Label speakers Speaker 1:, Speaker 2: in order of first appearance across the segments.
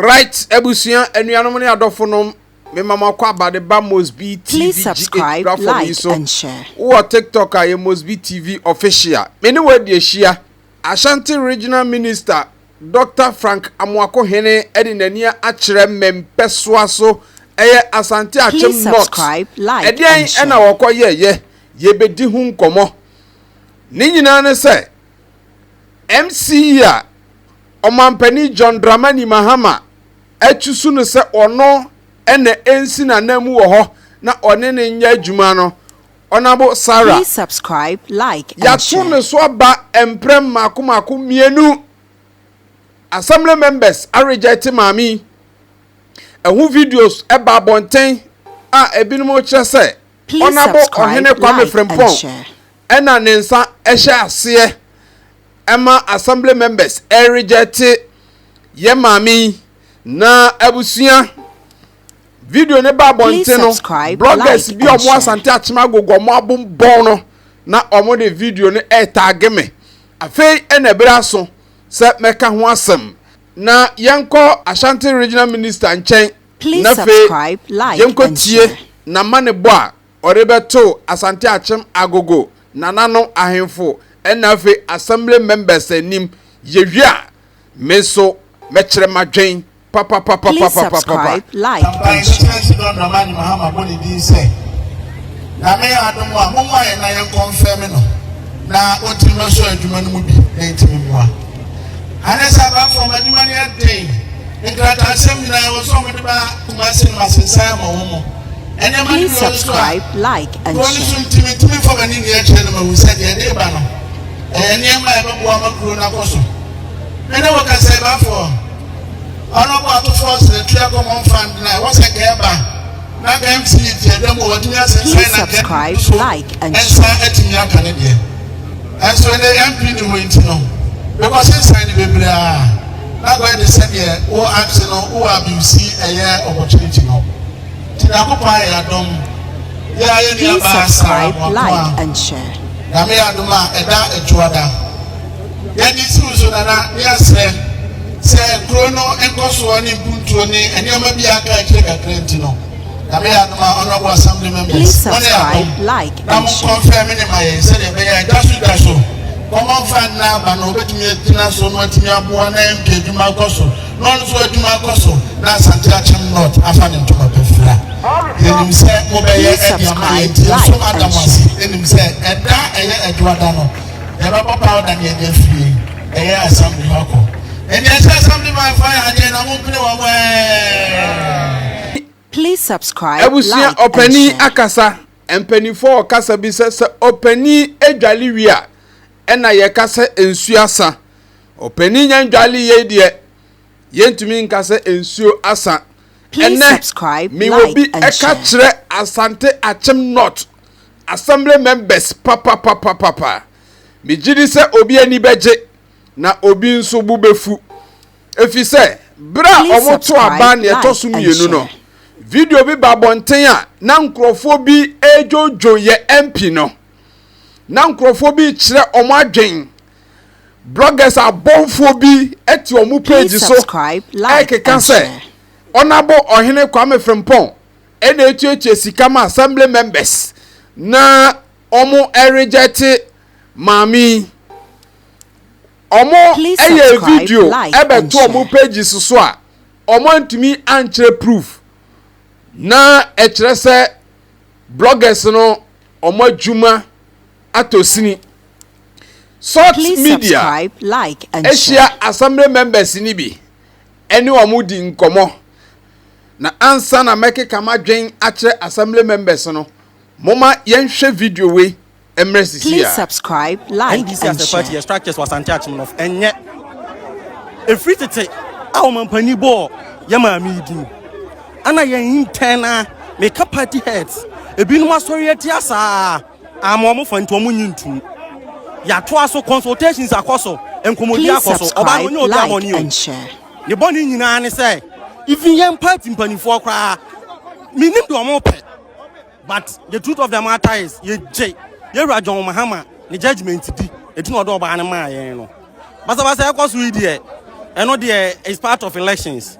Speaker 1: Right abusua, anuanom ne adɔfonom, mema mo akɔ abade ba Mosby TV
Speaker 2: Please
Speaker 1: GH
Speaker 2: subscribe,
Speaker 1: platform yi
Speaker 2: like
Speaker 1: so.
Speaker 2: and share.
Speaker 1: Wowɔ TikTok a yɛ Mosby TV official. Me ne wo adi ahyia. Ashanti Regional Minister Dr. Frank Amoakohene de n'ani akyerɛ Mempɛsoa so ɛyɛ Asante Akyem
Speaker 2: Please
Speaker 1: North.
Speaker 2: subscribe, like and
Speaker 1: Ɛdeɛn
Speaker 2: share.
Speaker 1: ɛna wɔkɔ yɛɛyɛ? Yɛbɛdi ho nkɔmmɔ. Ne nyinaa ne sɛ MCE a ɔmampanin John Dramani Mahama atusu no sɛ ɔno ɛna ɛnsi n'anan mu wɔ hɔ na ɔne ne nyɛ adwuma no, Honourable Sarah,
Speaker 2: Please subscribe, like and
Speaker 1: yàtò
Speaker 2: share.
Speaker 1: Ne so aba mprɛm mmaako mmaako mmienu. Assembly members areject maame yi. Ɛho videos ɛba abɔnten a ebinom kyerɛ sɛ
Speaker 2: Please
Speaker 1: Honourable
Speaker 2: subscribe,
Speaker 1: Ɔhene Kwame
Speaker 2: like and
Speaker 1: Frimpong
Speaker 2: share.
Speaker 1: ɛna ne nsa ɛhyɛ aseɛ ɛma assembly members ɛreject yɛ maame yi. Na abusua, video ne ba
Speaker 2: Please
Speaker 1: abɔnten no,
Speaker 2: subscribe,
Speaker 1: bloggers
Speaker 2: like
Speaker 1: bi a
Speaker 2: and
Speaker 1: ɔmo
Speaker 2: share.
Speaker 1: Asante Akyem Agogo ɔmo abombɔn no na ɔmo de video no ɛɛtag me. Afei ɛna ɛbɛrɛ aso sɛ mɛka ho asɛm na yɛnkɔ Ashanti Regional Minister nkyɛn.
Speaker 2: Please
Speaker 1: Na afei
Speaker 2: subscribe, like
Speaker 1: yɛnkɔ
Speaker 2: and
Speaker 1: tie
Speaker 2: share.
Speaker 1: na ma ne bɔ a ɔde bɛto Asante Akyem Agogo nananom ahemfo ɛna afei assembly members anim. Yɛwie a, me nso mɛkyerɛ m'adwen
Speaker 2: Please
Speaker 1: papapapapapapa.
Speaker 2: subscribe, like
Speaker 3: Tampa
Speaker 2: and share.
Speaker 3: Excellency John Dramani Mahama bɔ ne din sɛ Nyame yɛ adom a momma yɛn na yɛn confirm no na ɔntumi bɛsɔ adwuma no mu bi na ntumi mmoa. Ane sɛ abafoɔ ma adwuma no yɛ den, nkrataasɛm nyinaa wɔ sɛ ɔmode ba Kumase no masensan ama wɔ mu ɛnneɛma no
Speaker 2: Please
Speaker 3: bi wɔ so a
Speaker 2: subscribe, like and
Speaker 3: kuro no so
Speaker 2: share.
Speaker 3: ntumi ntumi fa m'ani nni akyerɛ no ma hu sɛ deɛ ɛde ba no ɛyɛ nneɛma a ɛbɛboa ma kuro no akɔ so. Me ne wo kasa, ɛbafoɔ ɔno bɔ atofoɔ sɛ tua common fund na ɛwɔ sɛ nka ɛba na nka MCE ti ɛdɛm wɔ wɔtumi asɛnsan
Speaker 2: Please
Speaker 3: na nka
Speaker 2: subscribe,
Speaker 3: so
Speaker 2: like and
Speaker 3: ɛnsa
Speaker 2: share.
Speaker 3: atumi aka ne deɛ. Ɛnso ne MP ne hɔ nti no because nsan ne bebree a na akɔyɛ de sɛdeɛ wo ask no wo abuse ɛyɛ opportunity no. Nti Nyankopɔn ayɛ adom yɛ ayɛ
Speaker 2: Please
Speaker 3: nuabaa Sarah
Speaker 2: subscribe,
Speaker 3: Amoako
Speaker 2: like
Speaker 3: a
Speaker 2: and share.
Speaker 3: Nyame yɛ adom a ɛda Adwuada yɛde siw so nana ne asrɛ sɛ kuro no nkɔsoɔ ne mpuntuo ne nneɛma bi aka akyire kakra nti no, Nyame yɛ adom a, honorable assembly members,
Speaker 2: Please
Speaker 3: mo ne
Speaker 2: subscribe,
Speaker 3: adom
Speaker 2: like
Speaker 3: na
Speaker 2: and
Speaker 3: mo
Speaker 2: share.
Speaker 3: confirm ne ma yɛn sɛdeɛ ɛbɛyɛ a ɛda so da so common fund na aba no obetumi agyina so na watumi aboa na MP adwuma akɔ so na ɔno nso adwuma akɔ so na Asante Akyem North afa ne ntoma pɛfira. Yɛnim sɛ mobɛyɛ
Speaker 2: Please
Speaker 3: ɛde ama yɛn
Speaker 2: subscribe,
Speaker 3: nti yɛso
Speaker 2: like
Speaker 3: ada
Speaker 2: and
Speaker 3: mo ase.
Speaker 2: share.
Speaker 3: Ɛnim sɛ ɛda ɛyɛ Adwuada no yɛbɛbɔ powder ne yɛde afie ɛyɛ assembly hɔ akɔ. Ɛni ɛsɛ assembly man fa yɛ adeɛ na mompene wɔ mo ɛɛ.
Speaker 2: Please subscribe,
Speaker 1: Abusua,
Speaker 2: like and
Speaker 1: ɔpanin
Speaker 2: share.
Speaker 1: akasa. Mpanimfoɔ ɔkasa bi sɛ ɔpanin adwale wie a ɛna yɛka sɛ nsuo asa. Ɔpanin nya ndwale yie deɛ, yɛntumi nka sɛ nsuo asa.
Speaker 2: Please
Speaker 1: Ɛnɛ
Speaker 2: subscribe,
Speaker 1: mewɔ
Speaker 2: like
Speaker 1: bi
Speaker 2: and
Speaker 1: ɛka
Speaker 2: share.
Speaker 1: kyerɛ Asante Akyem North assembly members papapapapapa. Megye di sɛ obi ani bɛgye na obi nso bo bɛfu, efi sɛ bere a
Speaker 2: Please
Speaker 1: ɔmo to aba
Speaker 2: subscribe,
Speaker 1: nea ɛtɔ so
Speaker 2: like and
Speaker 1: mmienu no,
Speaker 2: share.
Speaker 1: video bi ba abɔnten a na nkurɔfoɔ bi edwodwo yɛ MP no, na nkurɔfoɔ bi kyerɛ ɔmo adwen. Bloggers abɔnfoɔ bi ɛte ɔmo page
Speaker 2: Please
Speaker 1: so
Speaker 2: subscribe, like
Speaker 1: ɛkeka
Speaker 2: and
Speaker 1: sɛ
Speaker 2: share.
Speaker 1: Honourable Ɔhene Kwame Frimpong ɛna etuatua sika ma assembly members na ɔmo ɛreject maame yi. Ɔmo
Speaker 2: Please
Speaker 1: ɛyɛ
Speaker 2: subscribe,
Speaker 1: video
Speaker 2: like and
Speaker 1: ɛbɛto ɔmo
Speaker 2: share.
Speaker 1: pages so a ɔmo antumi ankyerɛ proof na ɛkyerɛ sɛ bloggers no ɔmo adwuma atɔ sini. Salt
Speaker 2: Please
Speaker 1: Media
Speaker 2: subscribe, like and
Speaker 1: ahyia
Speaker 2: share.
Speaker 1: assembly members ni bi ɛne wɔn di nkɔmɔ. Na ansa na mɛkeka madwen akyerɛ assembly members no, moma yɛnhwɛ video wei mmerɛ sisi
Speaker 2: Please
Speaker 1: a.
Speaker 2: subscribe, like
Speaker 4: NDC
Speaker 2: and
Speaker 4: as a party
Speaker 2: share.
Speaker 4: yɛ structures wɔ Asante Akyem North ɛnyɛ ɛfiri tete a ɔmampani bɔɔ yɛ maame yi din ana yɛn internal meka party heads ebinom asɔre atia saa ama ɔmo fa nti ɔmo nyi ntum. Yɛatoa so, consultations akɔ so, nkɔmmɔdi
Speaker 2: Please
Speaker 4: akɔ so. Ɔbaa
Speaker 2: subscribe,
Speaker 4: no ɔnyɛ obi
Speaker 2: like
Speaker 4: abɔne o.
Speaker 2: and share.
Speaker 4: Ne bɔne nyinaa ne sɛ even yɛn party mpanimfoɔ koraa menim deɛ ɔmo pɛ, but the truth of the matter is yɛgye yɛwura John Mahama ne judgement di ɛti na ɔde ɔbaa no maa yɛn no. Basabasa ɛkɔ so yi deɛ, ɛno deɛ is part of elections.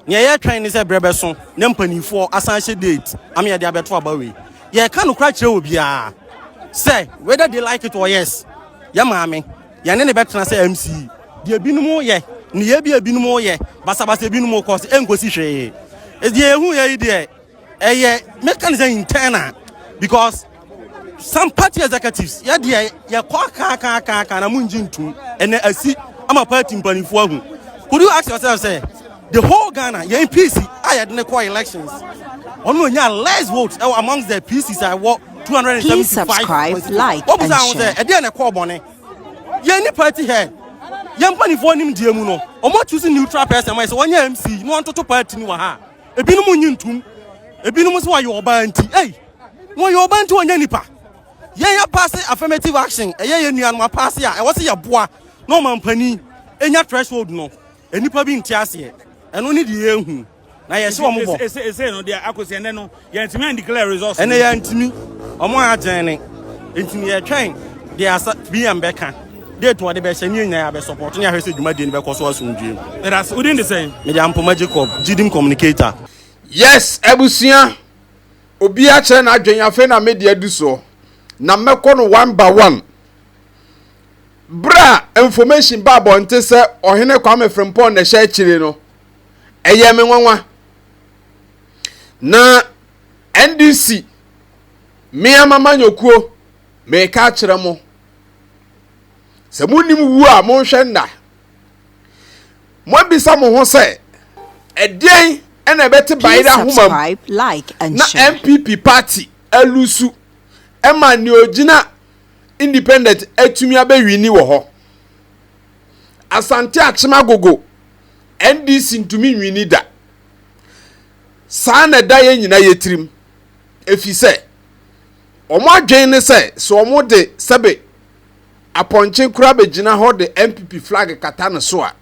Speaker 4: Nea yɛretwɛn ne sɛ berɛ bɛso na mpanimfoɔ asan ahyɛ date ama yɛde abɛto aba wei. Yɛreka nokorɛ akyerɛ obiara sɛ whether they like it or yes, yɛ maame, yɛne ne bɛtena sɛ MC. Deɛ ebinom yɛ, nneyɛɛ bi a ebinom yɛ, basabasa ebinom kɔ so, ɛnkɔsi hwee. Deɛ yɛhu yɛ yi deɛ, ɛyɛ mɛka ne sɛ internal because some party executives yɛ deɛ yɛkɔ akaakaakaaka na mo ngye ntum ɛnɛ asi ama party mpanimfoɔ ahu. Could you ask yourself sɛ the whole Ghana yɛn PC a yɛde ne kɔ elections, ɔno onya less votes ɛwɔ amongst the PCs a ɛwɔ
Speaker 2: Please
Speaker 4: 275
Speaker 2: subscribe, like,
Speaker 4: wɔn
Speaker 2: and
Speaker 4: busa ho sɛ
Speaker 2: share.
Speaker 4: ɛdeɛ na ɛkɔɔ bɔne yɛn ni party head, yɛn mpanimfoɔ nim deɛ mu no, wɔn atusi neutral person ma yɛ sɛ wɔnyɛ MC na wɔntoto party no wɔ ha. Ebinom nyi ntum, ebinom nso wɔyɛ ɔbaa nti, ei, wɔyɛ ɔbaa nti wɔnyɛ nipa. Yɛn apaase affirmative action, ɛyɛ yɛn nuanom apaase a ɛwɔ sɛ yɛboa na ɔmampanin enya threshold no, nipa bi nte aseɛ. Ɛno ne deɛ yɛnhu na yɛhyɛ wɔn bɔ.
Speaker 5: Ese no deɛ akɔsi ɛnɛ no, yɛntumi an declare results.
Speaker 4: Ɛnɛ yɛntumi, ɔmo agyɛn ne nti ne yɛtwɛn deɛ asa bm bɛka date wɔde bɛhyɛ ne yɛn nyinaa yɛabɛ support ne ahwɛ sɛ dwumadie no bɛkɔ so asomdwie mu.
Speaker 5: Ɛda wodin de sɛn?
Speaker 4: Mede Ampoma Jacob, Gyidim communicator.
Speaker 1: Yes, abusua, obi akyerɛ n'adwene. Afei na media adu soɔ na mɛkɔ no one by one. Berɛ a information ba abɔnte sɛ Ɔhene Kwame Frimpong na ɛhyɛ akyire no, ɛyɛ me nwanwa. Na NDC, mmea mamanyɔkuo, meka akyerɛ mo sɛ monim wu a, monhwɛ nna. Moabisa mo ho sɛ ɛdeɛn ɛna ɛbɛte
Speaker 2: Please
Speaker 1: bayerɛ ahoma mu
Speaker 2: subscribe, like, and
Speaker 1: na
Speaker 2: share.
Speaker 1: NPP party alusu ɛma nea ogyina independent atumi abɛwini wɔ hɔ. Asante Akyem Agogo, NDC ntumi nwini da. Saa na ɛda yɛn nyinaa yɛ tirim, ɛfiri sɛ wɔn adwene ne sɛ sɛ wɔn de sɛbe apɔnkye koraa bɛgyina hɔ de NPP flag kata ne so a,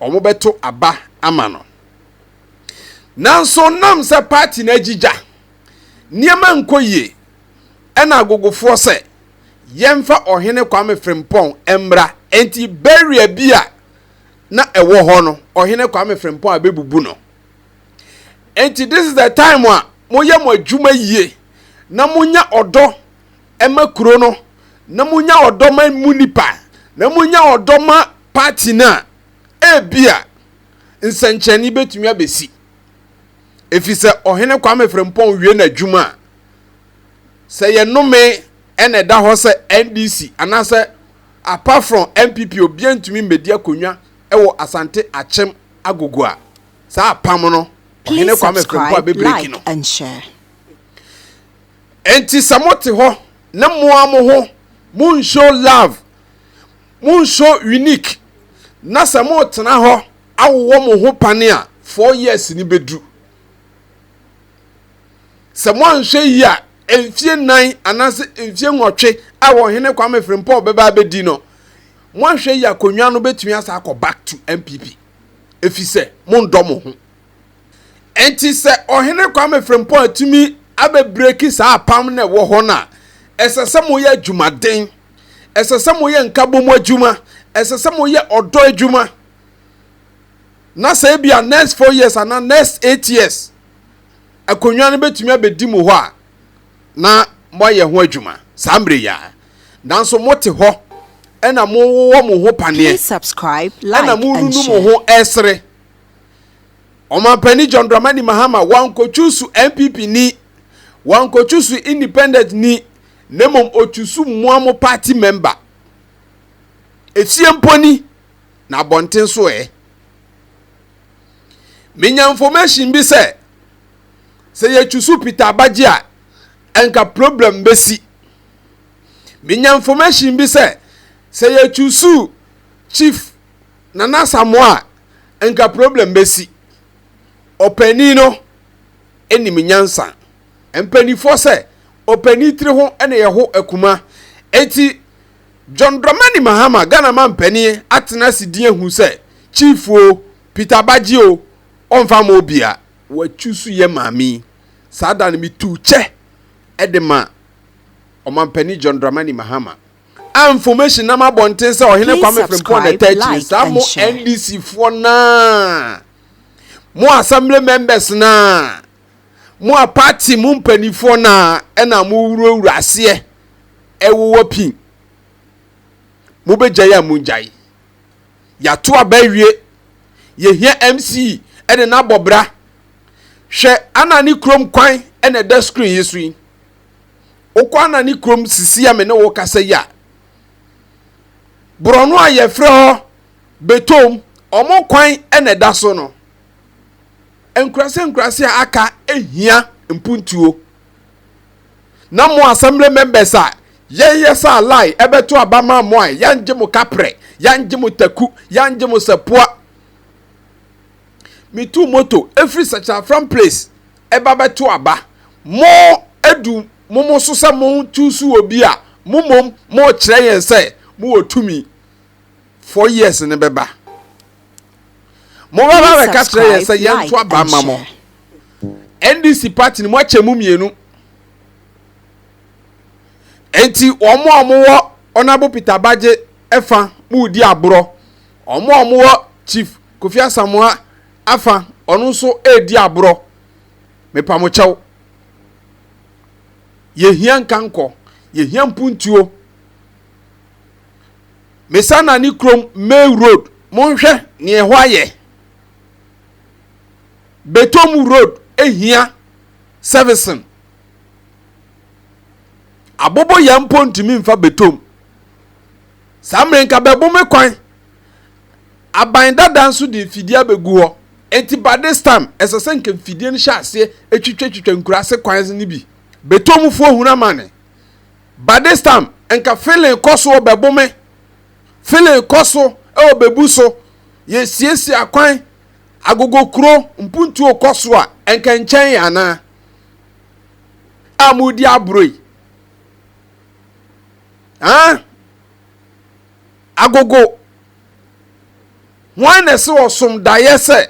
Speaker 1: wɔn bɛto aba ama no. Nanso nam sɛ party no agyigya, nneɛma nkɔ yie, ɛna agogofoɔ sɛ yɛmfa Ɔhene Kwame Frimpong mmra. Enti barrier bi a na ɛwɔ hɔ no, Ɔhene Kwame Frimpong abɛbubu no. Enti this is the time a moyɛ mo adwuma yie na monya ɔdɔ ɛma kuro no, na monya ɔdɔ ma mu nipa, na monya ɔdɔ ma party no a, ebia nsɛnkyerɛnne bɛtumi abɛsi. Ɛfiri sɛ Ɔhene Kwame Frimpong wie n'adwuma a, sɛ yɛ nnome ɛna ɛda hɔ sɛ NDC anaasɛ apart from NPP obiara ntumi mmɛdi akonnwa ɛwɔ Asante Akyem Agogo a, saa apam no Ɔhene
Speaker 2: Please
Speaker 1: Kwame Frimpong
Speaker 2: subscribe,
Speaker 1: abɛbreki
Speaker 2: like,
Speaker 1: no.
Speaker 2: and share.
Speaker 1: Enti sɛ mote hɔ na moa mo ho mo love, mo show unique, na sɛ motena hɔ awowɔ mo ho pane a, 4 years ni bɛdu. Sɛ moanhwɛ yi a, mfie 4 anaasɛ mfie 8 a Ɔhene Kwame Frimpong bɛba abɛdi no, moanhwɛ yi, akonnwa no bɛtumi asa akɔ back to NPP, ɛfiri sɛ mondɔ mo ho. Enti sɛ Ɔhene Kwame Frimpong atumi abɛbreki saa apam na ɛwɔ hɔ no a, ɛsɛ sɛ moyɛ adwumaden, ɛsɛ sɛ moyɛ nkabom adwuma, ɛsɛ sɛ moyɛ ɔdɔ adwuma, na sɛ ebia next 4 years anaa next 8 years akonnwa no bɛtumi abɛdi mu hɔ a, na moayɛ ho adwuma saa mmerɛ yi a. Nanso mote hɔ ɛna mowowɔ mo ho paneɛ
Speaker 2: Please subscribe, like,
Speaker 1: ɛna
Speaker 2: and
Speaker 1: monunu mo
Speaker 2: share.
Speaker 1: ho ɛsere. Ɔmampanin John Dramani Mahama wankɔtwusu NPP ni, wankɔtwusu independent ni, na mmom ɔtwusu mmoa mo party member. Efie mpo ni na abɔnten so ɛ. Menya information bi sɛ sɛ yɛtwusu Peter Abagye a, ɛnka problem bɛsi. Menya information bi sɛ sɛ yɛtwusu Chief Nana Samoa a, nka problem bɛsi. Ɔpanin no anim nyansa. Mpanimfoɔ sɛ ɔpanin tiri ho na yɛho akuma. Enti John Dramani Mahama, Ghana mampanin, atena ase din ahu sɛ Chief o, Peter Abagye o, ɔmfa ma obia. Watwi so yɛ maame yi. Saa da no metuu kyɛ de ma ɔmampanin John Dramani Mahama. A information nam abɔnten sɛ Ɔhene
Speaker 2: Please
Speaker 1: Kwame Frimpong na
Speaker 2: subscribe,
Speaker 1: ɛta akyire
Speaker 2: like,
Speaker 1: saa
Speaker 2: and
Speaker 1: mo
Speaker 2: share.
Speaker 1: NDC foɔ naa. Mo assembly members naa, mo a party mo mpanimfoɔ naa ɛna mo wurawura aseɛ ɛwowɔ pin. Mobɛgyae a mongyae. Yɛato aba awie. Yɛhia MC ɛde no abɔ bra. Hwɛ ana ne kurom kwan ɛna ɛda screen yi so yi. Wokɔ ana ne kurom sisi a me ne wo kasa yi a, borɔno a yɛfrɛ hɔ Betom, ɔmo kwan na ɛda so no. Nkurase nkurase a aka hia mpuntuo. Na mo assembly members a yɛn yɛ sɛ alai ɛbɛto aba ma mo a yɛngye mo kaprɛ, yɛngye mo taku, yɛngye mo sapoa. Metu moto efiri Sakyafram place ɛba bɛto aba. Mo adu mo mo so sɛ mo choose obi a mo mmom mo kyerɛ yɛn sɛ mo wɔ tumi. 4 years ne bɛba. Mo bɛba bɛka kyerɛ yɛn sɛ yɛnto aba ma mo. NDC party no mo akyɛ mu mmienu. Enti wɔn a wɔwɔ Honourable Peter Bagye ɛfa mo redi aborɔ. Wɔn a wɔwɔ Chief Kofi Asamoah afa ɔno nso redi aborɔ. Mepa mo kyɛw. Yɛhia nkankɔ, yɛhia mpuntuo. Mesana ne kurom May Road, monhwɛ nea ɛhɔ ayɛ. Betom Road ehia servicing. Aboboyaa mpo ntumi mfa Betom. Saa mmerɛ nka bɛbo me kwan. Aban dada nso de mfidie abɛgu hɔ. Enti by this time ɛsɛ sɛ nka mfidie no hyɛ aseɛ twitwatwitwa nkuraase kwan no bi. Betomfoɔ hunu amane. By this time nka feeling kɔ so wɔ bɛbome, feeling kɔ so wɔ bɛbu so, yɛsiesie akwan, agogo kuro, mpuntuo kɔ so a, nka nkyɛn yɛ anaa? A modi aboro yi. Ah? Agogo. Hwan na ɛsɛ ɔsom daeɛ sɛ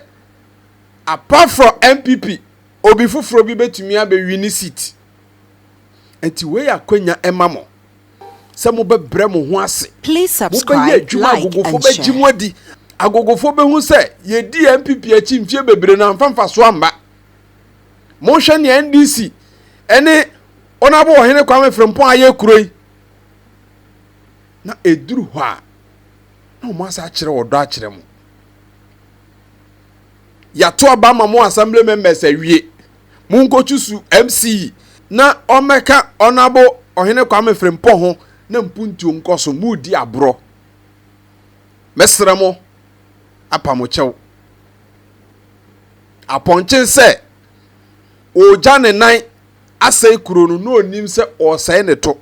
Speaker 1: apart from NPP, obi foforɔ bi bɛtumi abɛwi ne seat? Nti wei yɛ akwanya ɛma mo sɛ mobɛbrɛ mo ho ase.
Speaker 2: Please
Speaker 1: Mobɛyɛ
Speaker 2: subscribe,
Speaker 1: adwuma
Speaker 2: like
Speaker 1: agogofo
Speaker 2: and
Speaker 1: bɛgye
Speaker 2: share.
Speaker 1: mo adi. Agogofo bɛhu sɛ yɛdii NPP akyi mfeɛ bebree no amfa mfasoɔ amma. Monhwɛ nea NDC ɛne Honourable Ɔhene Kwame Frimpong ayɛ kuro yi. Na ɛduru hɔ a, na wɔn asa akyerɛ ɔdɔ akyerɛ mo. Yɛato aba ama mo assembly members awie. Monkɔtu su MC na ɔmmɛka Honourable Ɔhene Kwame Frimpong ho na mpuntuo nkɔ so. Moredi aborɔ. Mɛsrɛ mo apa mo kyɛw. Apɔnkye sɛ ɔregya ne nan asɛe kuro no na ɔnim sɛ ɔresɛe ne to.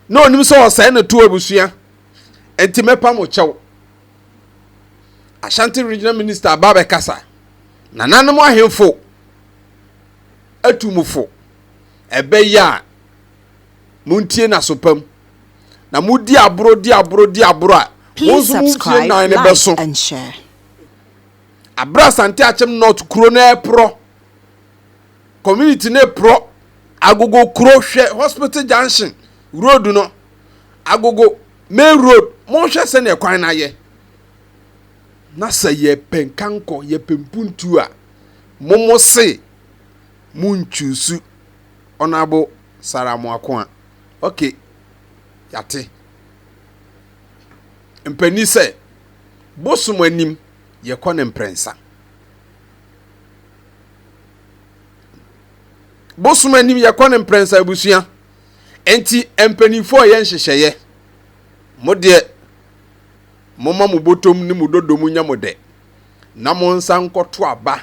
Speaker 1: Na ɔnim sɛ ɔresɛe ne to abusua. Nti mɛpa mo kyɛw. Ashanti Regional Minister aba abɛkasa. Nananom ahemfo atu mo fo. Ɛbɛyɛ a montie n'asopam. Na modi aboro di aboro di aboro a, mo
Speaker 2: Please
Speaker 1: nso mo mfie
Speaker 2: subscribe,
Speaker 1: nnan no
Speaker 2: like
Speaker 1: bɛso.
Speaker 2: and share.
Speaker 1: Abere Asante Akyem North kuro no ɛreporɔ, community no reporɔ, Agogo kuro hwɛ hospital junction road no, Agogo main road, monhwɛ sɛnea kwan no ayɛ. Na sɛ yɛpɛ nkankɔ, yɛpɛ mpuntuo a, mo mo se mo nchuusu Honourable Sarah Amoako a, ok, yɛate. Mpanin sɛ, bosom anim yɛkɔ ne mprɛnsa. Bosom anim yɛkɔ ne mprɛnsa abusua. Enti mpanimfoɔ yɛ nhyehyɛeɛ. Mo deɛ, momma mo bɔtɔm ne mo dodom nyɛ mo dɛ, na monsan nkɔto aba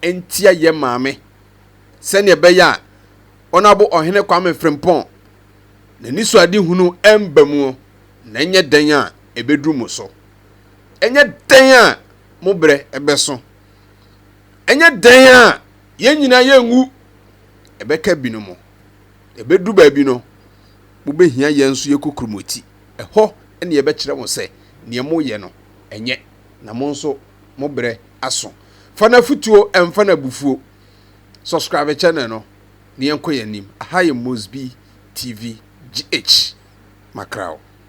Speaker 1: ntia yɛn maame, sɛdeɛ ɛbɛyɛ a Honourable Ɔhene Kwame Frimpong n'anisoadehunu mba mu, na ɛnyɛ dɛn a ɛbɛduru mo so. Ɛnyɛ dɛn a mo berɛ bɛso. Ɛnyɛ dɛn a yɛn nyinaa yɛnwu. Ɛbɛka binom. Ɛbɛduru baabi no, mobɛhia yɛn nso yɛn kokuromoti. Ɛhɔ na yɛbɛkyerɛ mo sɛ deɛ moreyɛ no, ɛnyɛ, na mo nso mo berɛ aso. Fa no afotuo, mfa no abufuo. Subscribe channel no na yɛnkɔ yɛn anim. Aha yɛ Mosby TV GH. Makraw.